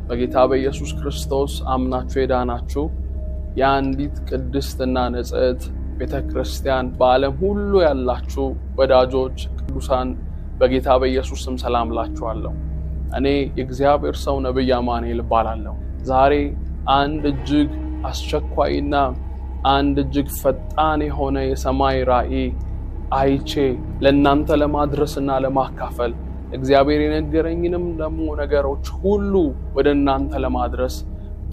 በጌታ በኢየሱስ ክርስቶስ አምናችሁ የዳናችሁ የአንዲት ቅድስትና ንጽሕት ቤተ ክርስቲያን በዓለም ሁሉ ያላችሁ ወዳጆች ቅዱሳን በጌታ በኢየሱስ ስም ሰላም እላችኋለሁ። እኔ የእግዚአብሔር ሰው ነብይ አማኑኤል እባላለሁ። ዛሬ አንድ እጅግ አስቸኳይና አንድ እጅግ ፈጣን የሆነ የሰማይ ራእይ አይቼ ለእናንተ ለማድረስና ለማካፈል እግዚአብሔር የነገረኝንም ደግሞ ነገሮች ሁሉ ወደ እናንተ ለማድረስ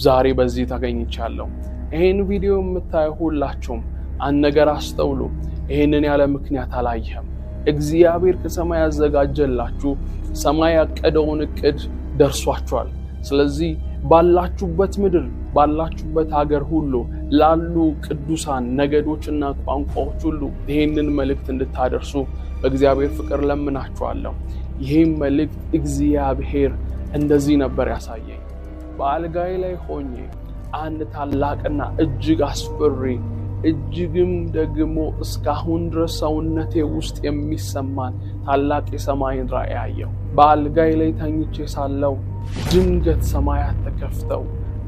ዛሬ በዚህ ተገኝቻለሁ። ይሄን ቪዲዮ የምታዩ ሁላችሁም አንድ ነገር አስተውሉ። ይሄንን ያለ ምክንያት አላየህም። እግዚአብሔር ከሰማይ ያዘጋጀላችሁ ሰማይ ያቀደውን እቅድ ደርሷችኋል። ስለዚህ ባላችሁበት ምድር ባላችሁበት ሀገር ሁሉ ላሉ ቅዱሳን ነገዶችና ቋንቋዎች ሁሉ ይሄንን መልእክት እንድታደርሱ በእግዚአብሔር ፍቅር ለምናችኋለሁ። ይሄን መልእክት እግዚአብሔር እንደዚህ ነበር ያሳየኝ። በአልጋዬ ላይ ሆኜ አንድ ታላቅና እጅግ አስፈሪ እጅግም ደግሞ እስካሁን ድረስ ሰውነቴ ውስጥ የሚሰማን ታላቅ የሰማይን ራእይ አየሁ። በአልጋዬ ላይ ተኝቼ ሳለሁ ድንገት ሰማያት ተከፍተው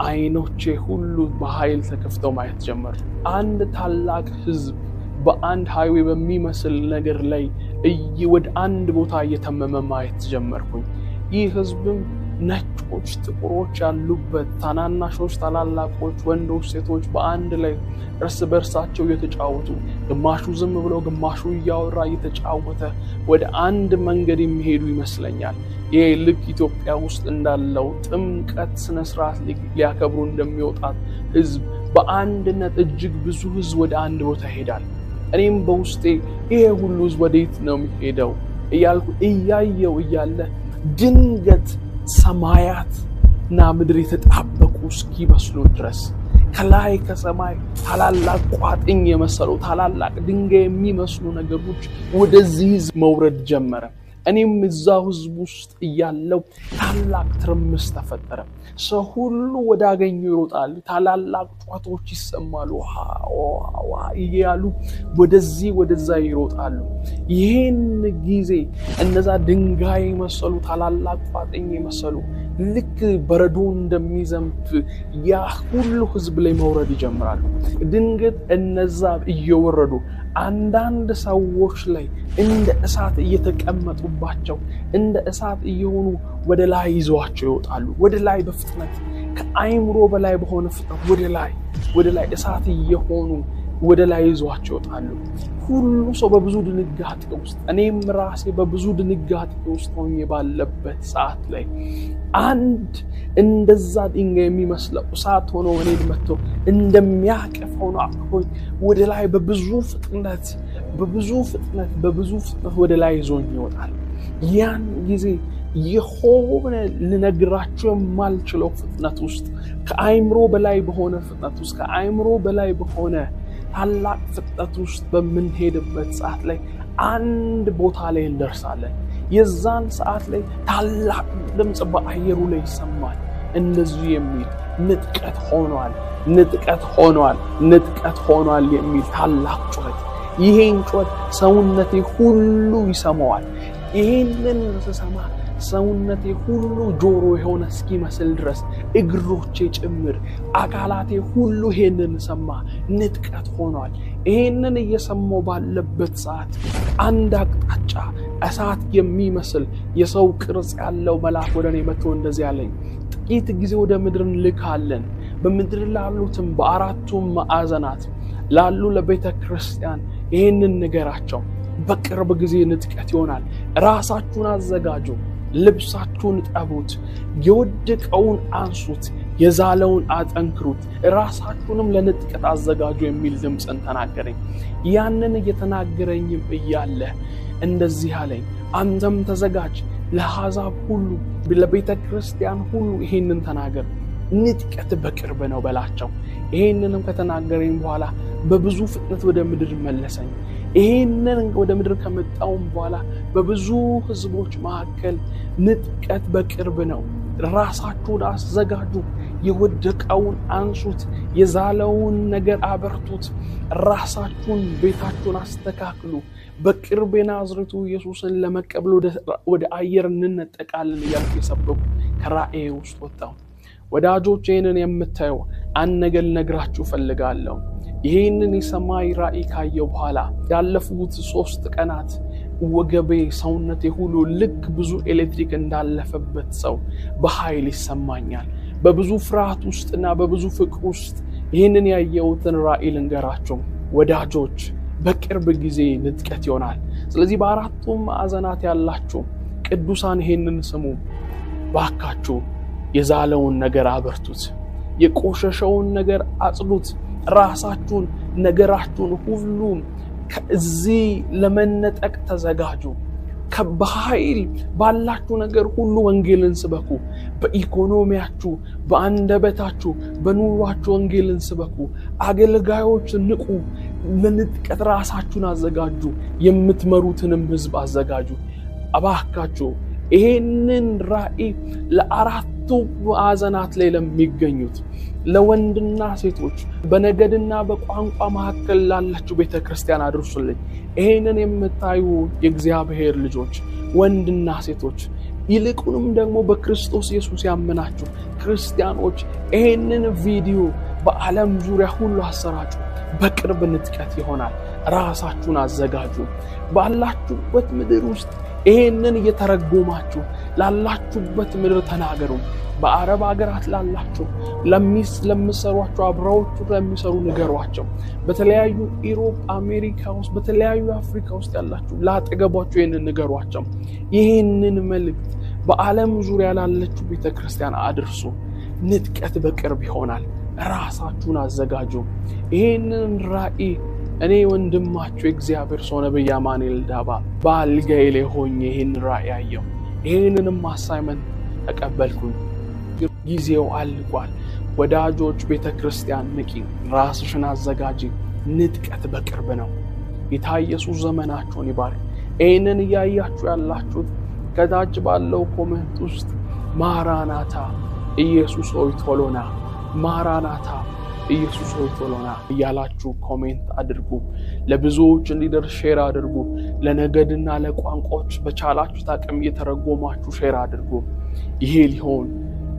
አይኖቼ ሁሉ በኃይል ተከፍተው ማየት ጀመሩ። አንድ ታላቅ ሕዝብ በአንድ ሃይዌ በሚመስል ነገር ላይ ወደ አንድ ቦታ እየተመመ ማየት ጀመርኩኝ። ይህ ሕዝብም ነጮች፣ ጥቁሮች ያሉበት፣ ታናናሾች፣ ታላላቆች፣ ወንዶች፣ ሴቶች በአንድ ላይ እርስ በእርሳቸው እየተጫወቱ ግማሹ ዝም ብሎ ግማሹ እያወራ እየተጫወተ ወደ አንድ መንገድ የሚሄዱ ይመስለኛል። ይሄ ልክ ኢትዮጵያ ውስጥ እንዳለው ጥምቀት ስነ ስርዓት ሊያከብሩ እንደሚወጣት ህዝብ በአንድነት እጅግ ብዙ ህዝብ ወደ አንድ ቦታ ይሄዳል። እኔም በውስጤ ይሄ ሁሉ ህዝብ ወዴት ነው የሚሄደው እያልኩ እያየው እያለ ድንገት ሰማያት እና ምድር የተጣበቁ እስኪመስሉ ድረስ ከላይ ከሰማይ ታላላቅ ቋጥኝ የመሰሉ ታላላቅ ድንጋይ የሚመስሉ ነገሮች ወደዚህ ህዝብ መውረድ ጀመረ። እኔም እዛው ህዝብ ውስጥ እያለው ታላቅ ትርምስ ተፈጠረ። ሰው ሁሉ ወዳገኙ ይሮጣል። ታላላቅ ጩኸቶች ይሰማሉ። ዋ እያሉ ወደዚህ ወደዛ ይሮጣሉ። ይህን ጊዜ እነዛ ድንጋይ የመሰሉ ታላላቅ ቋጥኝ የመሰሉ ልክ በረዶ እንደሚዘንብ ያ ሁሉ ህዝብ ላይ መውረድ ይጀምራሉ። ድንገት እነዛ እየወረዱ አንዳንድ ሰዎች ላይ እንደ እሳት እየተቀመጡባቸው እንደ እሳት እየሆኑ ወደ ላይ ይዘዋቸው ይወጣሉ። ወደ ላይ በፍጥነት ከአይምሮ በላይ በሆነ ፍጥነት ወደ ላይ እሳት እየሆኑ ወደ ላይ ይዘዋቸው ይወጣሉ። ሁሉ ሰው በብዙ ድንጋጤ ውስጥ እኔም ራሴ በብዙ ድንጋጤ ውስጥ ሆኜ ባለበት ሰዓት ላይ አንድ እንደዛ ድንጋይ የሚመስለው እሳት ሆኖ እኔን መጥቶ እንደሚያቅፍ ሆኖ አቅፎኝ ወደ ላይ በብዙ ፍጥነት በብዙ ፍጥነት በብዙ ፍጥነት ወደ ላይ ይዞኝ ይወጣል። ያን ጊዜ የሆነ ልነግራችሁ የማልችለው ፍጥነት ውስጥ ከአይምሮ በላይ በሆነ ፍጥነት ውስጥ ከአይምሮ በላይ በሆነ ታላቅ ፍጥነት ውስጥ በምንሄድበት ሰዓት ላይ አንድ ቦታ ላይ እንደርሳለን። የዛን ሰዓት ላይ ታላቅ ድምፅ በአየሩ ላይ ይሰማል። እንደዚሁ የሚል ንጥቀት ሆኗል፣ ንጥቀት ሆኗል፣ ንጥቀት ሆኗል የሚል ታላቅ ጩኸት። ይሄን ጩኸት ሰውነቴ ሁሉ ይሰማዋል። ይሄንን ስሰማ ሰውነቴ ሁሉ ጆሮ የሆነ እስኪመስል ድረስ እግሮቼ ጭምር አካላቴ ሁሉ ይሄንን ሰማ። ንጥቀት ሆኗል። ይሄንን እየሰማው ባለበት ሰዓት አንድ አቅጣጫ እሳት የሚመስል የሰው ቅርጽ ያለው መልአክ ወደ እኔ መጥቶ እንደዚህ አለኝ፣ ጥቂት ጊዜ ወደ ምድር እንልካለን፣ በምድር ላሉትም በአራቱም ማዕዘናት ላሉ ለቤተ ክርስቲያን ይሄንን ንገራቸው፣ በቅርብ ጊዜ ንጥቀት ይሆናል። ራሳችሁን አዘጋጁ፣ ልብሳችሁን እጠቡት፣ የወደቀውን አንሱት፣ የዛለውን አጠንክሩት፣ ራሳችሁንም ለንጥቀት አዘጋጁ የሚል ድምፅን ተናገረኝ። ያንን እየተናገረኝም እያለ እንደዚህ አለኝ፣ አንተም ተዘጋጅ፣ ለአሕዛብ ሁሉ ለቤተ ክርስቲያን ሁሉ ይሄንን ተናገር፣ ንጥቀት በቅርብ ነው በላቸው። ይሄንንም ከተናገረኝ በኋላ በብዙ ፍጥነት ወደ ምድር መለሰኝ። ይሄንን ወደ ምድር ከመጣውም በኋላ በብዙ ሕዝቦች መካከል ንጥቀት በቅርብ ነው፣ ራሳችሁን አዘጋጁ፣ የወደቀውን አንሱት፣ የዛለውን ነገር አበርቱት፣ ራሳችሁን ቤታችሁን አስተካክሉ፣ በቅርብ የናዝሬቱ ኢየሱስን ለመቀበል ወደ አየር እንነጠቃለን እያልኩ የሰበኩ ከራእዬ ውስጥ ወጣሁ። ወዳጆች ይህንን የምታዩ አንድ ነገር ልነግራችሁ እፈልጋለሁ። ይህንን የሰማይ ራእይ ካየው በኋላ ያለፉት 3 ቀናት ወገቤ፣ ሰውነቴ ሁሉ ልክ ብዙ ኤሌክትሪክ እንዳለፈበት ሰው በኃይል ይሰማኛል። በብዙ ፍርሃት ውስጥና በብዙ ፍቅር ውስጥ ይህንን ያየሁትን ራእይ ልንገራችሁ ወዳጆች። በቅርብ ጊዜ ንጥቀት ይሆናል። ስለዚህ በአራቱም ማዕዘናት ያላችሁ ቅዱሳን ይሄንን ስሙ። ባካችሁ የዛለውን ነገር አበርቱት፣ የቆሸሸውን ነገር አጽዱት። ራሳችሁን፣ ነገራችሁን ሁሉ ከዚህ ለመነጠቅ ተዘጋጁ። በኃይል ባላችሁ ነገር ሁሉ ወንጌልን ስበኩ። በኢኮኖሚያችሁ፣ በአንደበታችሁ፣ በኑሯችሁ ወንጌልን ስበኩ። አገልጋዮች ንቁ። ለንጥቀት ራሳችሁን አዘጋጁ። የምትመሩትንም ሕዝብ አዘጋጁ። እባካችሁ ይሄንን ራእይ ለአራቱ ማዕዘናት ላይ ለሚገኙት ለወንድና ሴቶች በነገድና በቋንቋ መካከል ላላችሁ ቤተክርስቲያን አድርሱልኝ። ይሄንን የምታዩ የእግዚአብሔር ልጆች ወንድና ሴቶች፣ ይልቁንም ደግሞ በክርስቶስ ኢየሱስ ያመናችሁ ክርስቲያኖች ይሄንን ቪዲዮ በዓለም ዙሪያ ሁሉ አሰራጩ። በቅርብ ንጥቀት ይሆናል። ራሳችሁን አዘጋጁ። ባላችሁበት ምድር ውስጥ ይሄንን እየተረጎማችሁ ላላችሁበት ምድር ተናገሩ። በአረብ ሀገራት ላላችሁ ለሚሰሯቸው አብረዎቹ ለሚሰሩ ንገሯቸው። በተለያዩ Europe፣ አሜሪካ ውስጥ፣ በተለያዩ አፍሪካ ውስጥ ያላችሁ ላጠገቧቸው ይህንን ንገሯቸው። ይህንን መልእክት በዓለም ዙሪያ ላለችሁ ቤተክርስቲያን አድርሱ። ንጥቀት በቅርብ ይሆናል። ራሳችሁን አዘጋጁ። ይህንን ራእይ እኔ ወንድማችሁ የእግዚአብሔር ሰው ነብይ አማኑኤል ዳባ በአልጋዬ ላይ ሆኜ ይህን ራእይ አየሁ። ይህንንም assignment ተቀበልኩኝ። ጊዜው አልቋል። ወዳጆች፣ ቤተ ክርስቲያን ንቂ፣ ራስሽን አዘጋጂ። ንጥቀት በቅርብ ነው። ጌታ ኢየሱስ ዘመናችሁን ይባርክ። ይህንን እያያችሁ ያላችሁት ከታች ባለው comment ውስጥ ማራናታ ኢየሱስ ሆይ ቶሎ ና፣ ማራናታ ኢየሱስ ሆይ ቶሎ ና እያላችሁ comment አድርጉ። ለብዙዎች እንዲደርስ share አድርጉ። ለነገድና ለቋንቋዎች በቻላችሁት አቅም እየተረጎማችሁ share አድርጉ። ይሄ ሊሆን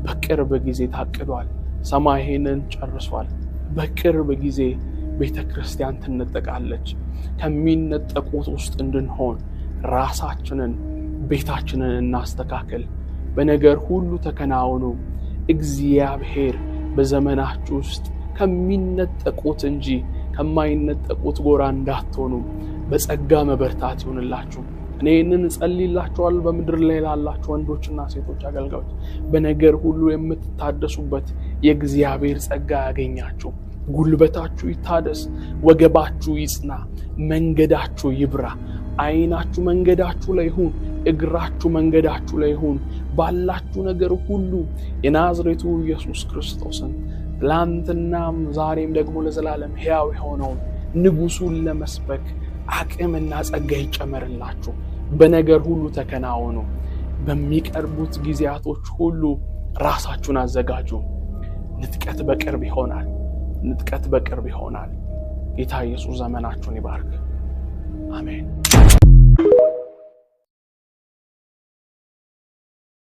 በቅርብ ጊዜ ታቅዷል። ሰማይ ይሄንን ጨርሷል። በቅርብ ጊዜ ቤተ ክርስቲያን ትነጠቃለች። ከሚነጠቁት ውስጥ እንድንሆን ራሳችንን፣ ቤታችንን እናስተካክል። በነገር ሁሉ ተከናወኑ። እግዚአብሔር በዘመናችሁ ውስጥ ከሚነጠቁት እንጂ ከማይነጠቁት ጎራ እንዳትሆኑ በጸጋ መበርታት ይሁንላችሁ። እኔ ይህንን እጸልይላችኋለሁ። በምድር ላይ ላላችሁ ወንዶችና ሴቶች አገልጋዮች በነገር ሁሉ የምትታደሱበት የእግዚአብሔር ጸጋ ያገኛችሁ። ጉልበታችሁ ይታደስ፣ ወገባችሁ ይጽና፣ መንገዳችሁ ይብራ። ዓይናችሁ መንገዳችሁ ላይ ይሁን፣ እግራችሁ መንገዳችሁ ላይ ይሁን። ባላችሁ ነገር ሁሉ የናዝሬቱ ኢየሱስ ክርስቶስን ትላንትናም ዛሬም ደግሞ ለዘላለም ሕያው የሆነውን ንጉሱን ለመስበክ አቅምና ጸጋ ይጨመርላችሁ። በነገር ሁሉ ተከናወኑ። በሚቀርቡት ጊዜያቶች ሁሉ ራሳችሁን አዘጋጁ። ንጥቀት በቅርብ ይሆናል። ንጥቀት በቅርብ ይሆናል። ጌታ ኢየሱስ ዘመናችሁን ይባርክ። አሜን።